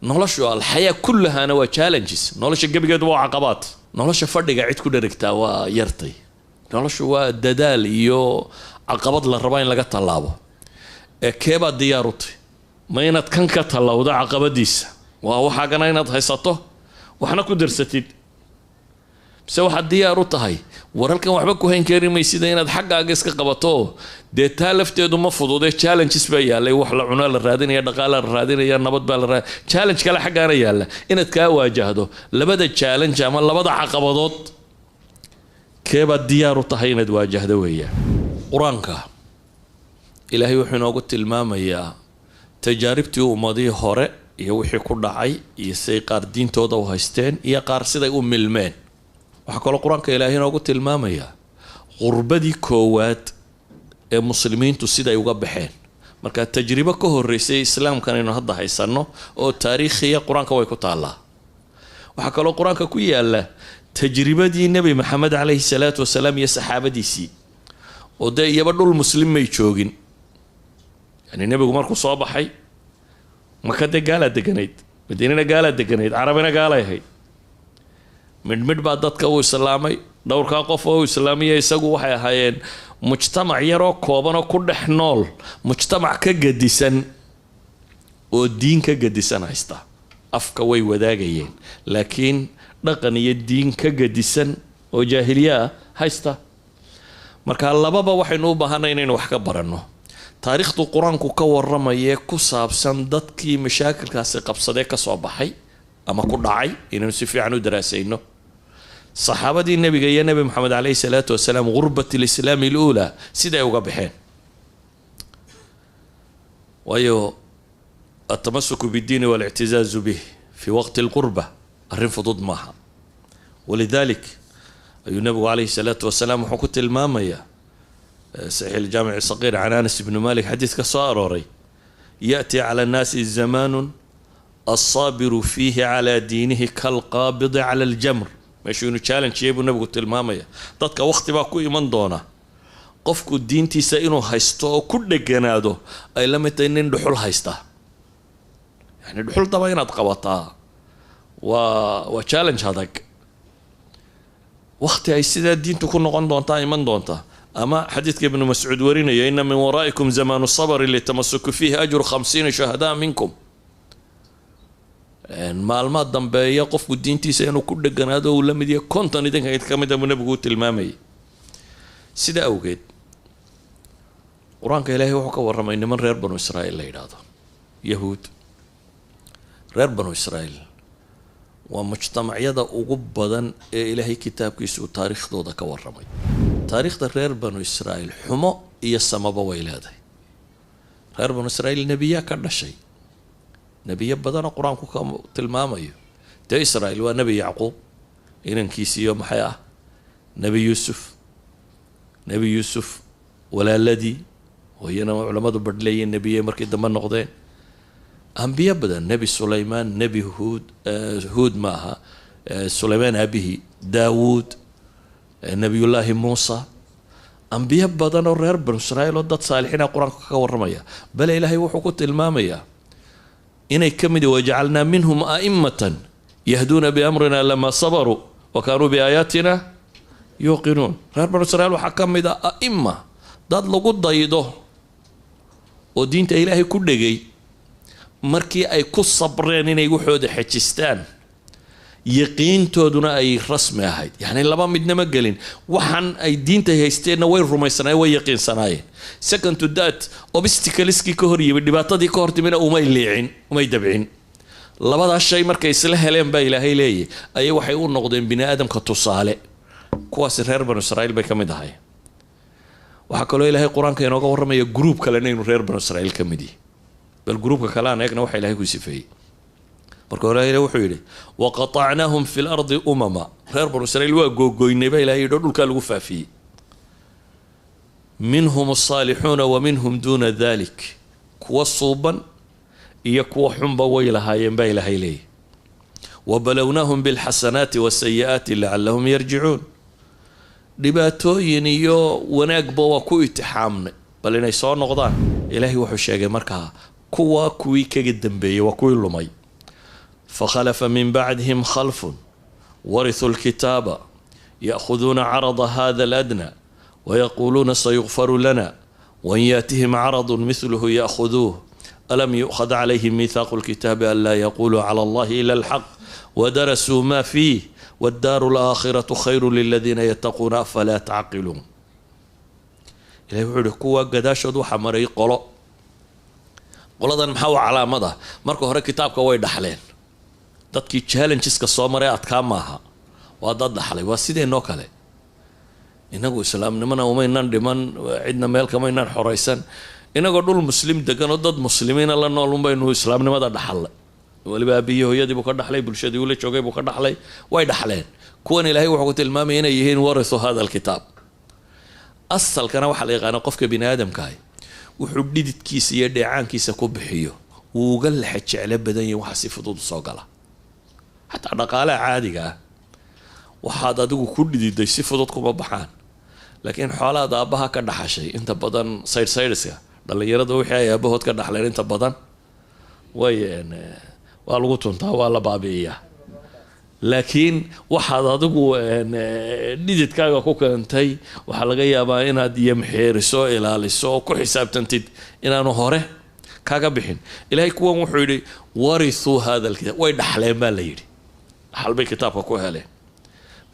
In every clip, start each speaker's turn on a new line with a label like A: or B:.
A: Noloshu alxayaa kullahaana waa challenges. Nolosha gebigeedu waa caqabaad. Nolosha fadhiga cid ku dherigtaa waa yartay. Noloshu waa dadaal iyo caqabad la rabaa in laga tallaabo. Ee keebaad diyaar u tahy? Ma inaad kan ka tallawdo caqabadiisa, waa waxaagana inaad haysato waxna ku darsatid, mise waxaad diyaar u tahay waralkan waxba ku hayn kari maysida inaad xaggaaga iska qabato? Dee taa lafteedu ma fudude. Challenges baa yaallay, wax la cunaa la raadinaya, dhaqaala la raadinaya, nabad baa la raad, challenge kale xaggaana yaalla inaad kaa waajahdo. Labada challenge ama labada caqabadood keebaad diyaar u tahay inaad waajahdo weeyaan. Qur-aanka Ilaahay wuxuu inoogu tilmaamayaa tajaaribtii ummadihii hore iyo wixii ku dhacay iyo siday qaar diintooda u haysteen iyo qaar siday u milmeen. Waxaa kaloo Qur-aanka Ilaahay inoogu tilmaamayaa qurbadii koowaad ee muslimiintu siday uga baxeen. Marka tajribo ka horeysay islaamkan aynu hadda haysanno oo taariikhiya Qur-aanka way ku taallaa. Waxaa kaloo Qur-aanka ku yaala tajribadii Nebi Maxamed calayhi salaatu wasalaam iyo saxaabadiisii, oo dee iyaba dhul muslim may joogin. Yani nebigu markuu soo baxay Maka dee gaalaa deganayd, Madiinana gaalaa deganayd, Carabina gaalay ahayd. Midhmidh baa dadka uu islaamay, dhowrkaa qof oo u islaamiya isagu waxay ahaayeen mujtamac yaroo koobanoo ku dhex nool mujtamac ka gadisan oo diin ka gadisan haysta. Afka way wadaagayeen, laakiin dhaqan iyo diin ka gadisan oo jaahiliye ah haysta. Marka lababa waxaynu u baahanay inaynu wax ka baranno taariikhdu Qur-aanku ka waramayee ku saabsan dadkii mashaakilkaasi qabsadee kasoo baxay ama ku dhacay, inaynu si fiican u daraasayno saxaabadii nebiga iyo Nebi Maxamed caleyhi salaatu wasalaam, gurbat alislaami aluulaa siday uga baxeen. Waayo altamasuku biddiini walictizaazu bih fi waqti alqurba arrin fudud maaha. Walidalik ayuu nebigu calayhi salaatu wasalaam wuxuu ku tilmaamayaa saxiix aljaamic saqiir can Anas ibni Malik xadiis ka soo arooray: "Yaأti cala annaasi zamaanu alsaabiru fiihi calaa diinihi kalqaabidi cala aljamr." Meeshuu inuu challenge yahay buu nebigu tilmaamaya. Dadka waqti baa ku iman doona qofku diintiisa inuu haysto oo ku dheganaado ay la mid tahay nin dhuxul haysta. Yani dhuxul daba inaad qabataa waa challenge adag. Waqti ay sidaa diintu ku noqon doontaa iman doontaa. Ama xadiidka Ibnu Mascuud warinaya: "Ina min waraa'ikum zamaanu sabri litamasuku fiihi ajru 50 shuhadaa minkum." Maalmaa dambeeya qofku diintiisa inuu ku dheganaado uu la mid yahay 50 idinka ka mid a buu nebigu u tilmaamayay. Sida awgeed Qur-aanka Ilaahay wuxuu ka warramay niman reer Banu Israa'iil la yidhaahdo, Yahuud. Reer Banu Israa'iil waa mujtamacyada ugu badan ee Ilaahay kitaabkiisa uu taariikhdooda ka warramay. Taariikhda reer Banu Israa'iil xumo iyo samaba way leedahay. Reer Banu Israa'iil nebiyaa ka dhashay, nebiyo badanoo Qur-aanku ka tilmaamayo. Dee Israa'iil waa Nebi Yacquub inankiisiiyo maxay ah, Nebi Yuusuf, Nebi Yuusuf walaaladii oo iyana culammadu badhleeyeen nebiye markii dambe noqdeen. Ambiyo badan, Nebi Sulaymaan, Nebi Huud, Huud ma aha, Sulaymaan aabihii, Daawuud, Nebiyullaahi Muusa, ambiyo badan oo reer Banu Israa'iil oo dad saalixiina Qur-aanka ka warramaya. Bale Ilaahay wuxuu ku tilmaamayaa inay ka mid: "Wajacalnaa minhum a'immatan yahduuna biamrina lamaa sabaruu wa kaanuu biaayaatina yuuqinuun." Reer Banu Israiil waxaa ka mid a a'ima, dad lagu daydo oo diinta Ilaahay ku dhegay markii ay ku sabreen inay waxooda xejistaan, yaqiintooduna ay rasmi ahayd. Yacni laba midna ma gelin, waxaan ay diinta haysteenna way rumaysanaayeen, way yaqiinsanaayeen. Second to that, obstacleskii ka hor yimid, dhibaatadii ka hor timina umay liicin, umay dabcin. Labadaas shay markay isla heleen baa Ilaahay leeyahy ayay waxay u noqdeen bini aadamka tusaale. Kuwaasi reer Banu Israiil bay ka mid ahay. Waxaa kaloo Ilaahay Qur-aanka inooga warramaya group kalena inuu reer Banu Israiil ka mid yihi. Bal groupka kale aan eegna waxa Ilahay ku sifeeyey. Marka hore Ilahay wuxuu yidhi: "Waqatacnaahum fi lardi umama." Reer Banu Israiil waa googoynay baa Ilahay yidhi oo dhulkaa lagu faafiyey. "Minhum asaalixuuna wa minhum duuna dalik." Kuwa suuban iyo kuwa xunba way lahaayeen baa Ilaahay leeyahy. "Wabalownaahum bilxasanaati wasayi'aati lacalahum yarjicuun." Dhibaatooyin iyo wanaagba waa ku itixaamnay bal inay soo noqdaan. Ilaahay wuxuu sheegay markaa kuwa kuwii kaga dambeeyey waa kuwii lumay. Fakhalafa min bacdihim khalfun warithuu lkitaaba ya'khuduuna carada hada aladna wayaquuluuna sayukfaru lana wain yaatihim caradun mithluhu ya'khuduuh alam yu'khad calayhim miithaaqu lkitaabi an laa yaquuluu cala allahi ila alxaq wadarasuu ma fiih waddaaru alaakhiratu khayru liladiina yattaquuna afalaa tacqiluun. Ilahi wuxuu yihi kuwa gadaashood waxaa maray qolo. Qoladan maxaa u calaamad ah? Marka hore kitaabka way dhaxleen. Dadkii challengeska soo maray adkaa maaha, waa dad dhaxlay, waa sideenoo kale. Inagu islaamnimona umaynan dhiman, cidna meel kamaynan xoraysan. Inagoo dhul muslim degan oo dad muslimiina la nool unbaynu islaamnimada dhaxalnay. Weliba aabihii hooyadii buu ka dhaxlay, bulshadii ula joogay buu ka dhaxlay, way dhaxleen. Kuwan ilaahay wuxuu ku tilmaamaya inay yihiin warithu hada alkitaab. Asalkana waxaa la yaqaana qofka bini aadamkaah wuxuu dhididkiisa iyo dheecaankiisa ku bixiyo wuu uga lexa jeclo badan yahi waxa si fudud usoo gala. Xataa dhaqaalaha caadiga ah waxaad adigu ku dhididay si fudud kuma baxaan, laakiin xoolahaad aabbaha ka dhaxashay inta badan saydhsaydhiska dhallinyarada wixii ay aabahood ka dhaxleen inta badan way waa lagu tuntaa, waa la baabi'iyaa. Laakiin waxaad adigu dhididkaaga ku keentay waxaa laga yaabaa inaad yamxeeriso, ilaaliso oo ku xisaabtantid inaanu hore kaga bixin. Ilaahay kuwan wuxuu yidhi warithuu hada alkitaab, way dhaxleen baa la yidhi, dhaxal bay kitaabka ku heleen.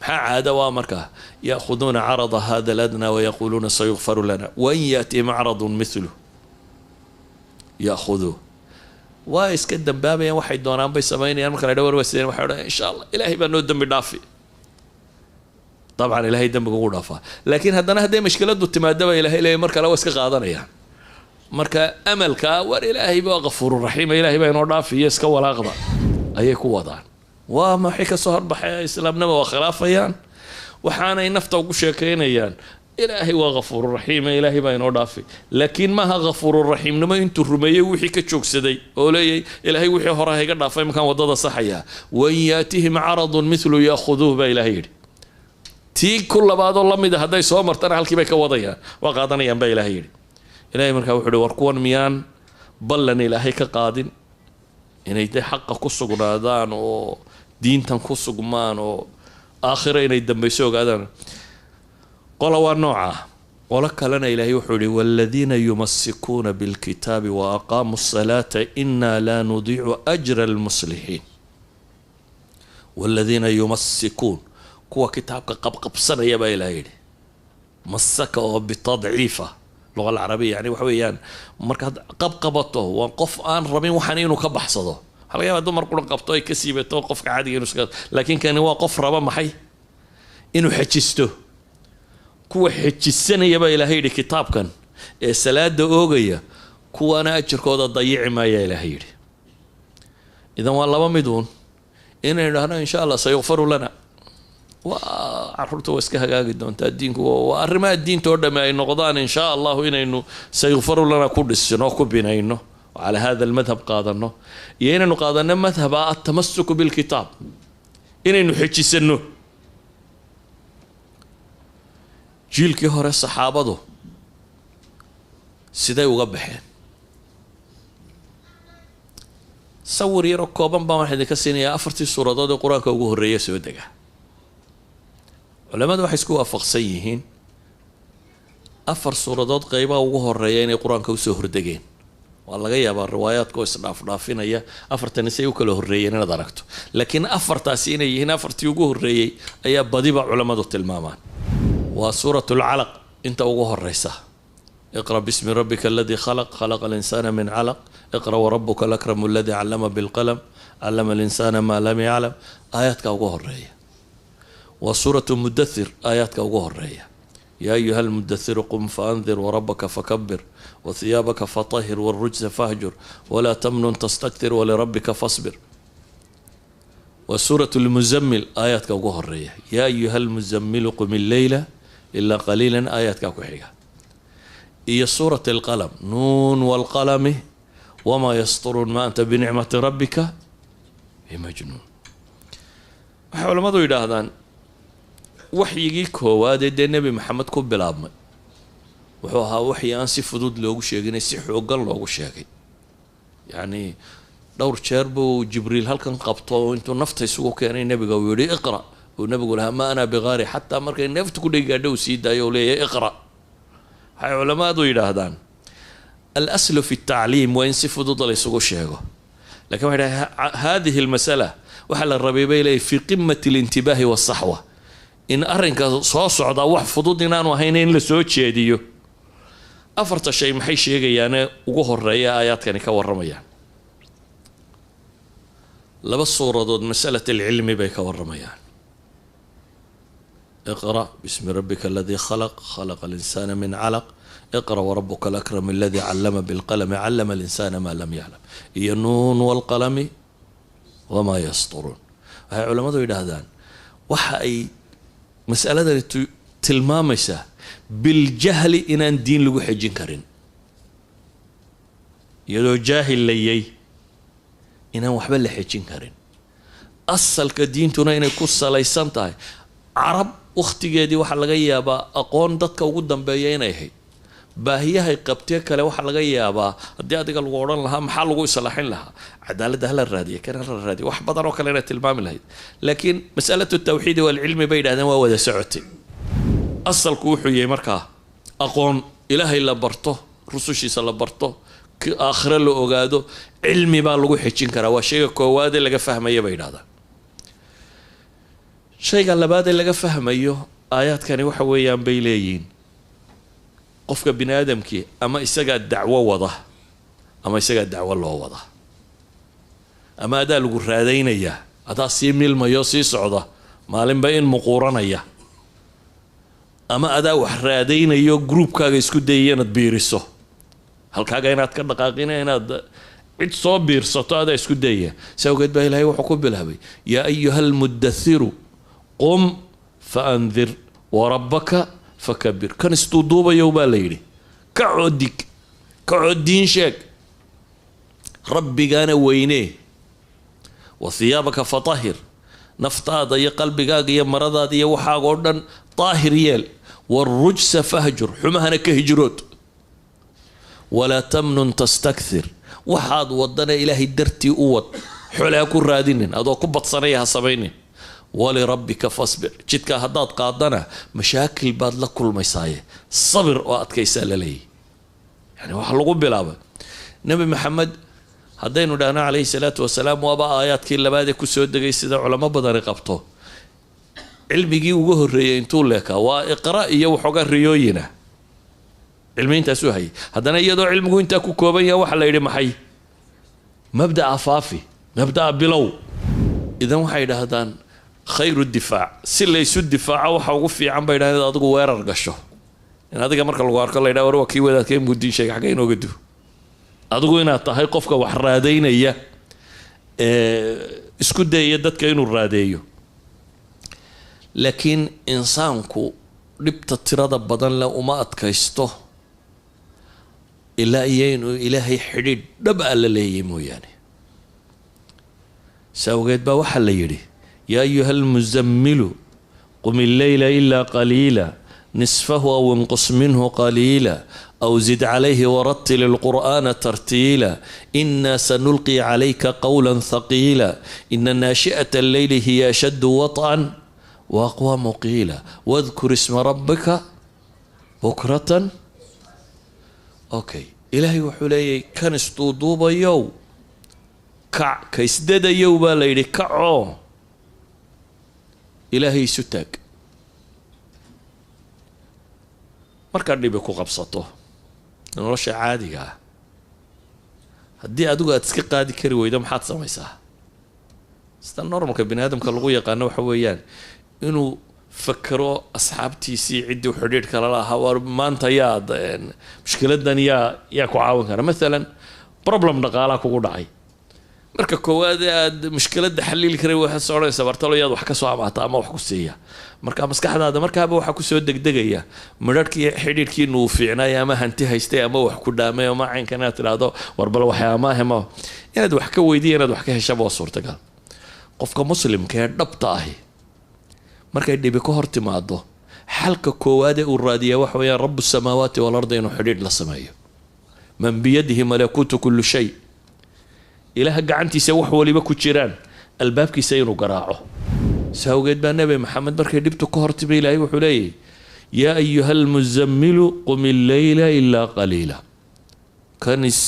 A: Maxaa caada waa markaa? Ya'khuduuna carada hada aladnaa wayaquuluuna sayukfaru lana wain yaatihim caradun mithluh ya'khuduuh. Waa iska dambaabayaan, waxay doonaan bay samaynayaan. Marka la dha war waa sideen, waxay odhan insha allah ilaahay baa noo dembi dhaafi. Dabcan ilaahay dembiga ugu dhaafaa, laakiin haddana hadday mashkiladu timaadaba ilahay leeyahy mar kale waa iska qaadanayaan. Marka amalka war ilaahay baa kafuururaxiima, ilaahay baa inoo dhaafiyo, iska walaaqda ayay ku wadaan. Waa maxay kasoo horbaxay? Islaamnima waa khilaafayaan, waxaanay nafta ugu sheekeynayaan ilaahay waa kafuururaxiima, ilaahay baa inoo dhaafi. Laakiin maaha kafuururaxiimnimo intuu rumeeyey wixii ka joogsaday oo leeyay ilaahay wixii hore hayga dhaafay markaan waddada saxayaa. Wain yaatihim caradun mithlu ya'khuduuh baa ilaahay yidhi. Tii ku labaadoo la mid a hadday soo martana halkii bay ka wadayaan, waa qaadanayaan baa ilaahay yidhi. Ilahay markaa wuxu uhi war kuwan miyaan ballan ilaahay ka qaadin inay dee xaqa ku sugnaadaan oo diintan ku sugmaan oo aakhiro inay dambayso ogaadaan? Qola waa noocaa. Qolo kalena ilaahay wuxuu yihi waaladiina yumasikuuna bilkitaabi wa aqaamuu asalaata inaa laa nudiicu ajra almuslixiin. Waaladiina yumasikuun, kuwa kitaabka qabqabsanaya baa ilahay yidhi. Masaka oo bitadciifa luga alcarabiya, yani waxa weeyaan markaad qabqabato waa qof aan rabin waxaan inuu ka baxsado. Waxaa laga yaabaa dumar quran qabto ay ka siibato qofka caadiga inuu iska, laakiin kani waa qof raba maxay inuu xejisto. Kuwa xejisanaya baa ilaahay yidhi kitaabkan ee salaada oogaya, kuwaana ajarkooda dayici maaya ilaahay yidhi. Idan waa laba mid uun, inaynu idhahno insha allah sayukfaru lana, waa caruurta waa iska hagaagi doontaa, diinku waa arrimaha diinta oo dhami ay noqdaan insha allahu inaynu sayukfaru lana ku dhisno, ku binayno oo calaa hada almadhab qaadano, iyo inaynu qaadano madhaba altamasuku bilkitaab, inaynu xejisano. Jiilkii hore saxaabadu siday uga baxeen sawir yaroo kooban baan waxaan idinka siinayaa afartii suuradood ee qur-aanka ugu horreeya soo dega. Culamadu waxay isku waafaqsan yihiin afar suuradood qeybaha ugu horeeya inay qur-aanka usoo hordegeen. Waa laga yaabaa riwaayaadka oo isdhaafdhaafinaya afartani say u kala horreeyeen inaad aragto, laakiin afartaasi inay yihiin afartii ugu horreeyey ayaa badiba culammadu tilmaamaan. Waa suurat lcalaq inta ugu horeysa, iqra bismi rabbika aladii khalaq, khalaqa alinsaana min calaq, iqra warabuka alakramu aladii callama bilqalam, callama alinsaana maa lam yaclam, aayaadka ugu horeeya. Waa suuratu mudathir aayaadka ugu horeeya, yaa ayuha almudathiru qum faandir warabaka fakabir wahiyaabaka fatahir wاlrujsa fahjur walaa tamnun tastakthir walirabbika fasbir. Waa suurat lmuzamil aayaadka ugu horeeya, yaa ayuha almuzamilu qum illeyla ilaa qaliila, aayaadkaa ku xiga. Iyo suurat alqalam, nuun wاlqalami wamaa yasturuun ma anta binicmati rabbika bimajnuun. Waxay culammadu yidhaahdaan waxyigii koowaadee dee nebi maxamed ku bilaabmay wuxuu ahaa waxyi aan si fudud loogu sheeginay, si xoogan loogu sheegay. Yacni Dhowr jeer buu Jibriil halkan qabto intuu nafta isugu keenay nebiga, uu yihi iqra, uu nebigu lahaa ma ana biqaari, xataa markay neefta ku dhegi gaadho uu sii daayo uu leeyahay iqra. Waxay culamaadu yidhaahdaan alaslu fi tacliim waa in si fudud la isugu sheego, lakin waxay dhahay hadihi almasala waxaa la rabay bay leeyahy fi qimati alintibaahi wasaxwa, in arrinka soo socdaa wax fudud inaanu ahayn in la soo jeediyo. Afarta shay maxay sheegayaane ugu horeeya aayaadkani ka warramayaan? Laba suuradood masalat alcilmi bay ka warramayaan. Iqra bismi rabbika aladii khalaq, khalaqa alinsana min calaq, iqra warabuka alakram aladi callama bilqalami, callama alinsana maa lam yaclam, iyo nuun walqalami wamaa yasturuun. Waxay culammadu yidhaahdaan waxa ay masaladani tilmaamaysaa biljahli inaan diin lagu xejin karin, iyadoo jaahil layay inaan waxba la xejin karin, asalka diintuna inay ku salaysan tahay. Carab wakhtigeedii waxaa laga yaabaa aqoon dadka ugu dambeeya inay ahayd, baahiyahay qabtee kale waxaa laga yaabaa haddii adiga lagu odhan lahaa maxaa lagu islaaxin lahaa, cadaaladda hala raadiya, kan hala raadiya, wax badan oo kale inay tilmaami lahayd. Laakiin masalatu tawxiidi waalcilmi bay yidhahdeen waa wada socotay. Asalku wuxuu yahay markaa aqoon ilaahay la barto, rusushiisa la barto, aakhire la ogaado, cilmi baa lagu xejin karaa. Waa shayga koowaadee laga fahmaya bay yidhahdaan. Shayga labaad ee laga fahmayo aayaadkani waxa weeyaan bay leeyihiin qofka bini aadamkii ama isagaa dacwo wada ama isagaa dacwo loo wada, ama adaa lagu raadaynayaa, adaa sii milmayo sii socda maalinba in muquuranaya, ama adaa wax raadaynayo groupkaaga isku dayaya inaad biiriso, halkaaga inaad ka dhaqaaqina, inaad cid soo biirsato adaa isku dayaya. Si awgeed baa Ilaahay wuxuu ku bilaabay yaa ayuha almudathiru qum faandir warabbaka fakabir. Kan isduuduubayow baa la yidhi kacoo dig, kacoo diin sheeg, rabbigaana weynee, wa hiyaabaka fatahir, naftaada iyo qalbigaaga iyo maradaada iyo waxaaga oo dhan daahir yeel, waarujsa fahjur, xumahana ka hijrood, walaa tamnun tastakthir, waxaad wadana ilaahay dartii u wad, xole ha ku raadinin, adoo ku badsanaya ha samaynin, walirabbika fasbir, jidkaa haddaad qaadana mashaakil baad la kulmaysaaye sabir oo adkaysaa la leeyahy. Yani waxaa lagu bilaabay Nebi Maxamed haddaynu dhahno calayhi salaatu wasalaam waaba aayaadkii labaad ee kusoo degay sida culamo badani qabto. Cilmigii ugu horreeyey intuu leekaa waa iqra iyo waxoogaa riyooyina, cilmi intaasuu hayay. Haddana iyadoo cilmigu intaa ku kooban yaha waxaa la yidhi maxay mabda'a faafi, mabda'a bilow. Idan waxay yidhaahdaan khayru difaac, si laysu difaaco waxa ugu fiican bay yidhahdeen inaad adigu weerar gasho, in adiga marka lagu arko la yidhaha war waa kii wadaadka in buu diin sheegay xagga inooga du, adigu inaad tahay qofka wax raadaynaya ee isku dayaya dadka inuu raadeeyo. Laakiin insaanku dhibta tirada badan leh uma adkaysto ilaa iyo inuu ilaahay xidhiidh dhab a la leeyay mooyaane. Saa awgeed baa waxaa la yidhi yaa ayuha almuzammilu qum illeyla ilaa qaliila nisfahu aw inqus minhu qaliila aw zid calayhi warattil alqur'aana tartiila inaa sanulqi calayka qawla thaqiila ina naashi'ata alleyli hiya ashaddu waط'an waaqwamu qiila wadkur isma rabbika bukratan. Okay, ilaahay wuxuu leeyahy kan isduuduubayow kac, ka isdadayow baa la yidhi kacoo ilaahay isu taag. Markaad dhibi ku qabsato nolosha caadiga ah haddii adigu aada iska qaadi kari weydo maxaad samaysaa? Sida normalka bini aadamka lagu yaqaano waxa weeyaan inuu fakero asxaabtiisii ciddii xidhiidh kala lahaa, war maanta yaad mushkiladan yaa ku caawin kara. Mathalan problem dhaqaalaa kugu dhacay, marka koowaad ee aad mushkiladda xaliili karay waxaad soo odhanaysaa bartalo yaad wax ka soo amaata ama wax ku siiya. Marka maskaxdaada markaaba waxaa kusoo degdegaya midharhkii xidhiidhkiinu uu fiicnaay ama hanti haystay ama wax ku dhaamay ama caynkan inaad tidhaahdo war bal waxyaamaahema inaad wax ka weydiiya, inaad wax ka heshaba waa suurtagal. Qofka muslimka ee dhabta ahi markay dhibi ka hor timaado xalka koowaad ee uu raadiyaa waxa weeyaan rabu samaawaati walardi inuu xidhiidh la sameeyo, man biyadihi malakuutu kullu shay, Ilaaha gacantiisa wax waliba ku jiraan albaabkiisa inuu garaaco. Sawgeed baa Nebi Maxamed markay dhibtu ka hortimi, Ilaahay wuxuu leeyahy: "Yaa ayuha almuzammilu, qum illeyla ilaa qaliila." Kan is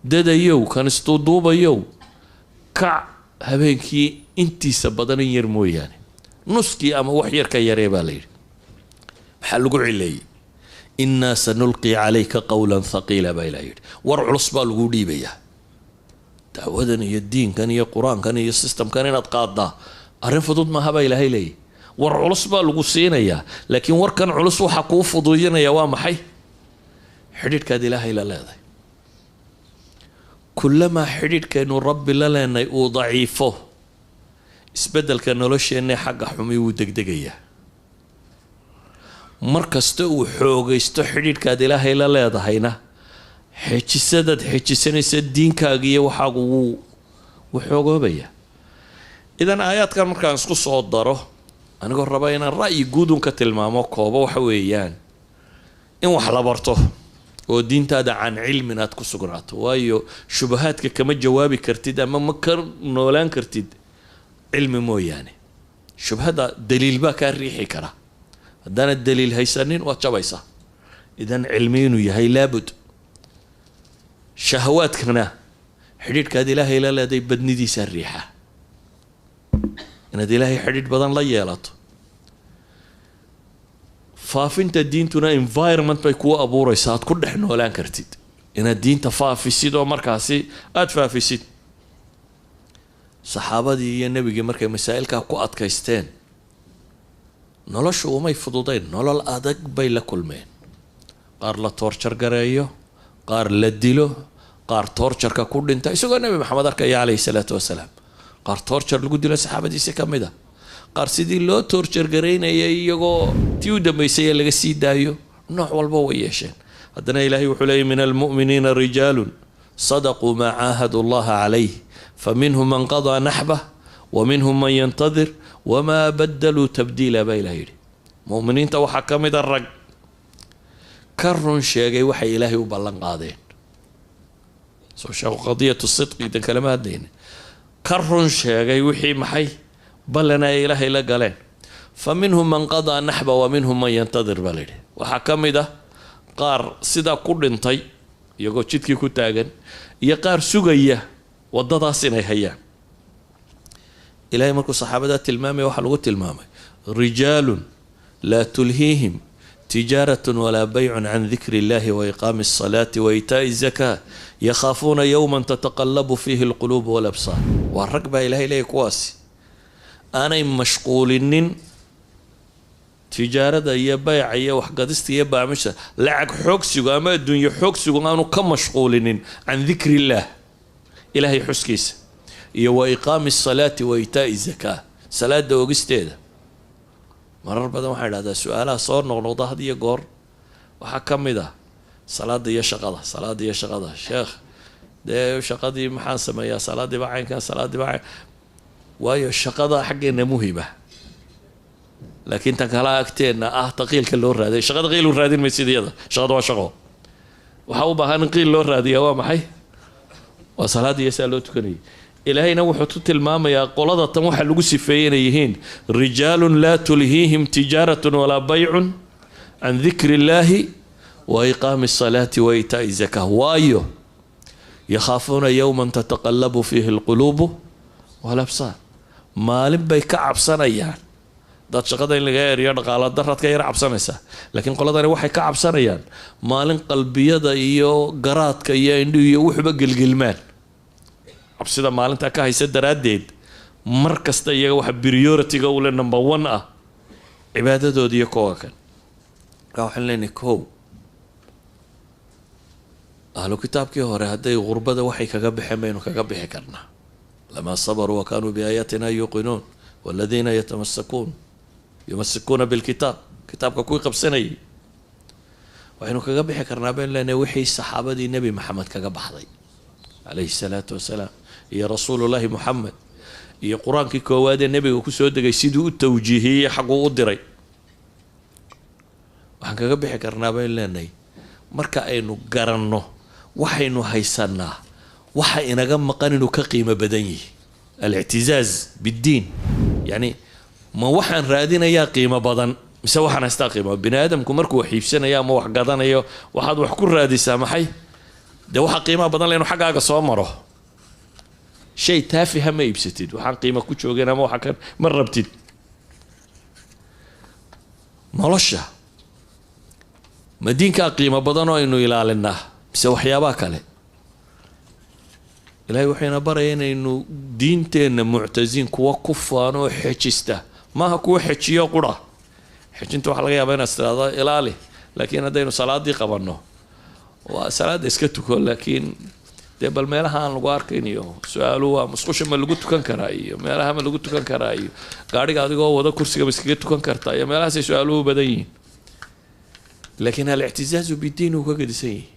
A: dadayow, kan isduuduubayow, kac habeenkii intiisa badan in yar mooyaane, nuskii ama wax yar ka yaree baa la yidhi. Maxaa lagu cileeyey? "Innaa sanulqii calayka qowlan thaqiila" baa Ilaha yidhi. War culus baa lagu dhiibayaa. Dacwadan iyo diinkan iyo Qur-aankan iyo systemkan inaad qaaddaa arrin fudud maaha baa Ilaahay leeyahy. War culus baa lagu siinayaa, laakiin warkan culus waxaa kuu fududinaya waa maxay? Xidhiidhkaad Ilaahay la leedahay. Kulamaa xidhiidhkaynu Rabbi la leenay uu daciifo, isbeddelka nolosheenna xagga xumi wuu degdegayaa. Mar kasta uu xoogaysto xidhiidhkaad Ilaahay la leedahayna, xejisadaad xejisanaysa diinkaaga iyo waxaagu wuu xoogoobayaa. Idan aayaadkan markaan isku soo daro, anigoo raba inaan ra'yi guudun ka tilmaamo koobo, waxa weeyaan in wax la barto oo diintaada can cilmin aad ku sugnaato, waayo shubahaadka kama jawaabi kartid ama ma ka noolaan kartid cilmi mooyaane. Shubhada daliil baa kaa riixi kara, haddaanad daliil haysanin waad jabaysaa. Idan cilmi inuu yahay laabud. Shahawaadkana xidhiidhkaad Ilaahay la leeday badnidiisaa riixa, inaad Ilaahay xidhiidh badan la yeelato. Faafinta diintuna environment bay kuu abuureysaa aad ku dhex noolaan kartid inaad diinta faafisid oo markaasi aada faafisid. Saxaabadii iyo nebigii markay masaa'ilkaa ku adkaysteen, noloshu umay fududayn, nolol adag bay la kulmeen. Qaar la torture gareeyo, qaar la dilo, qaar tortureka ku dhinta isagoo Nebi Maxamed arkaya calayhi salaatu wasalaam, qaar torture lagu dilo saxaabadiisi ka mid a, qaar sidii loo torture garaynayay iyagoo tii u dambeysay ee laga sii daayo. Nooc walba way yeesheen. Haddana Ilaahay wuxuu leeyay: "Min almu'miniina rijaalun sadaquu maa caahadu Allaha calayh, faminhum man qadaa naxbah wa minhum man yantadir wamaa badaluu tabdiila" baa Ilahay yidhi. Mu'miniinta waxaa ka mid a rag ka run sheegay waxay Ilaahay u ballan qaadeen. Soo sheeko qadiyatu sidqi dan kalama hadlayna. Ka run sheegay wixii maxay ballana ay Ilaahay la galeen. "Fa minhum man qadaa naxba wa minhum man yantadir" baa layidhi. Waxaa ka mid ah qaar sidaa ku dhintay iyagoo jidkii ku taagan iyo qaar sugaya waddadaas inay hayaan. Ilahay markuu saxaabadaa tilmaamaya, waxaa lagu tilmaamay "rijaalun laa tulhiihim tijaaratun walaa baycun can dikri illahi wa iqaami alsalaati wa iitaa'i zakaa, yakhaafuuna yowman tataqallabu fiihi alquluub walabsaar". Waa rag baa Ilahay leeyahy kuwaasi aanay mashquulinin tijaarada iyo bayca iyo waxgadista iyo baamisha, lacag xoogsigu ama adduunye xoogsigu aanu ka mashquulinin can dikri illaah, Ilaahay xuskiisa, iyo wa iqaami asalaati wa iitaa'i zakaa, salaada ogisteeda. Marar badan waxaan idhahdaa, su-aalaha soo noqnoqda had iyo goor waxaa ka mid ah salaada iyo shaqada, salaada iyo shaqada. Sheekh, dee shaqadii maxaan sameeyaa? Salaadiiba caynkan, salaadiiba cayn. Waayo shaqada xaggeena muhima, laakiin tan kala agteenna ah taqiilka loo raadiy. Shaqada qiil u raadin maysid iyada, shaqada waa shaqo. Waxaa u baahan in qiil loo raadiyaa waa maxay? Waa salaada iyo saa loo tukanayay. Ilaahayna wuxuu ku tilmaamayaa qolada tan waxaa lagu sifeeyey inay yihiin "rijaalun laa tulhiihim tijaaratun walaa baycun can dikri illaahi wa iqaami asalaati wa iitaa'i zakaa, waayo yakhaafuuna yowman tataqallabu fiihi alquluubu walabsaar". Maalin bay ka cabsanayaan. Dad shaqada in laga eriyo, dhaqaala daraad ka yara cabsanaysaa, laakiin qoladani waxay ka cabsanayaan maalin qalbiyada iyo garaadka iyo indhihu iyo wuxuba gelgelmaan. Cabsida maalintaa ka haysa daraaddeed, mar kasta iyaga waxa priority-ga ule number one ah cibaadadooda iyo kowa kan. Markaa waxaan leenahay, kow, ahlu kitaabkii hore hadday gurbada waxay kaga baxeen baynu kaga bixi karnaa. "Lamaa sabaruu wa kaanuu biaayaatina yuuqinuun, waladiina yatamassakuun yumasikuuna bilkitaab", kitaabka kuwii qabsanayay waxaynu kaga bixi karnaa baynu leenahay wixii saxaabadii Nebi Maxamed kaga baxday calayhi salaatu wasalaam, iyo Rasuulullaahi Muxamed, iyo Qur-aankii koowaad ee nebiga kusoo degay siduu u tawjiihiyey, xaguu u diray. Waxaan kaga bixi karnaa baynu leenahay marka aynu garanno waxaynu haysanaa Waxa inaga maqan inuu ka qiimo badan yihi alictizaaz biddiin. Yacni ma waxaan raadinayaa qiimo badan mise waxaan haystaa qiimo? Bini aadamku markuu wax iibsanayo ama wax gadanayo, waxaad wax ku raadisaa maxay? Dee waxa qiimaha badan le inuu xaggaaga soo maro. Shay taafiha ma iibsatid, waxaan qiimo ku joogeen ama waxa kan ma rabtid. Nolosha ma diinkaa qiimo badan oo aynu ilaalinaa mise waxyaabaha kale? Ilahay wuxuuna baraya inaynu diinteenna muctasiin, kuwa ku faano oo xejista. Maaha kuwa xejiyo qura. Xejinta waxaa laga yaabaa inaad tiraahdo ilaali, laakiin haddaynu salaadii qabanno, waa salaadda iska tuko, laakiin dee bal meelaha aan lagu arkayn iyo su-aalu waa musqusha ma lagu tukan karaa iyo meelaha ma lagu tukan karaa iyo gaadhiga adigoo wada kursiga ma iskaga tukan kartaa iyo meelahaasay su-aaluhu badan yihiin. Laakiin alictizaazu bidiin uu ka gedisan yihi